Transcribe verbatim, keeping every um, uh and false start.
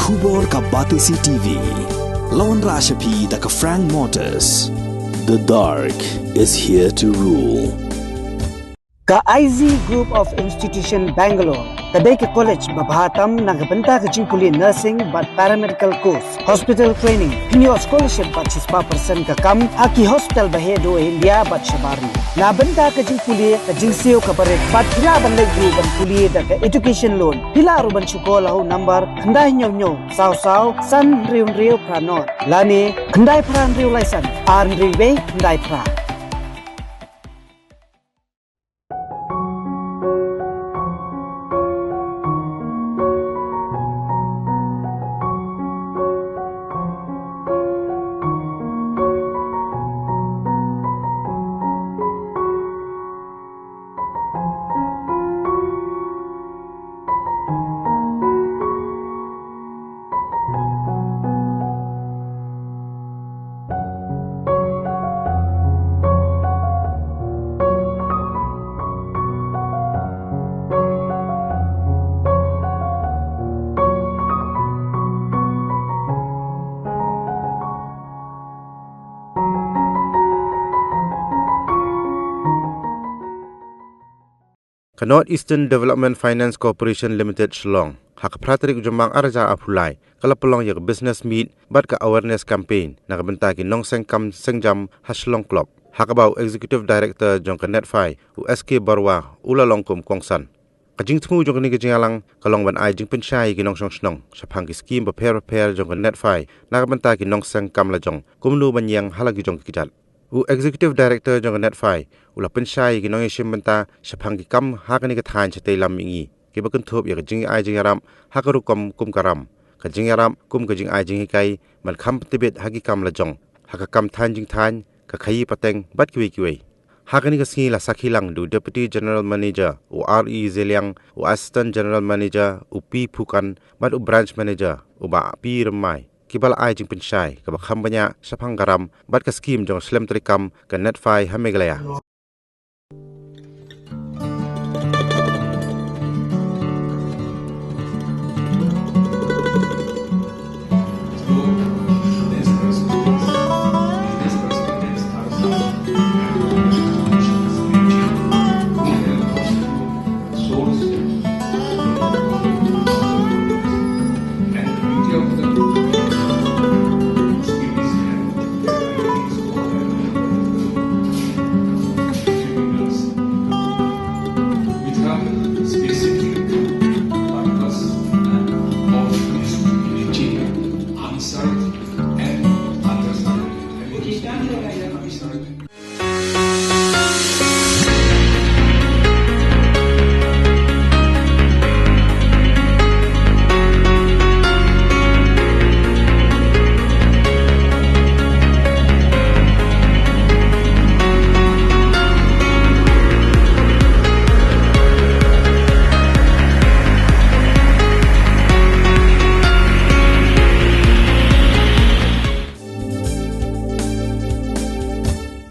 Khubor ka Batesi T V. Lawan Rashapi da ka Frank Motors. The dark is here to rule. Ka I Z Group of Institution Bangalore ka dei ka college ba bha tam na ka bynta ka jingpule nursing bad paramedical course, hospital training, pynïoh scholarship bad shispah percent ka kam ha ki hospital ba heh duh ha India bad shabar ri. Na bynta ka jingpule ka jingsiew ka barit bad phi lah ban leit ruh ban pule da ka education loan, phi lah ruh ban shu call ha u number khyndai hynñiew hynñiew saw saw san hynriew hynriew phra nod lane khyndai phra hynriew lai san ar hynriew wei khyndai phra. Ka North Eastern Development Finance Corporation Limited Shillong, ha ka phra tarik u Jymmang ar hajar arphew lai, ka la pynlong ïa ka business meet bad ka awareness campaign na ka bynta ki nongseng kam seng jam ha Shillong Club, ha kaba u Executive Director jong ka NEDFI, u S K Barua, u la long kum u kongsan. Ka jingthmu jong kane ka jingïalang ka long ban ai jingpynshai ïa ki nongshong shnong shaphang ki skim bapher bapher jong ka NEDFI na ka bynta ki nongseng kam lajong, kumno ban ïeng ha la ki jong ki kjat. U Executive Director jong ka NEDFI u la pynshai ïa ki nongïashim bynta shaphang ki kam ha kane ka thaiñ shatei lam mihngi, kiba kynthup ïa ka jingai jingïarap ha ka rukom kum ka ram, ka jingïarap kum ka jingai jinghikai ban kham pyntbit ha ki kam lajong, ha ka kam thaiñ jingthaiñ, ka khaïi pateng bad kiwei kiwei. Ha kane ka sngi la sakhi lang da u Deputy General Manager u R E Zeliang, u Assistant General Manager u P Phukan bad u Branch Manager u Bah P Rymmai, kiba la ai jingpynshai kaba kham bniah shaphang ka ram bad ka skim jong ka shlem treikam ka NEDFI ha Meghalaya.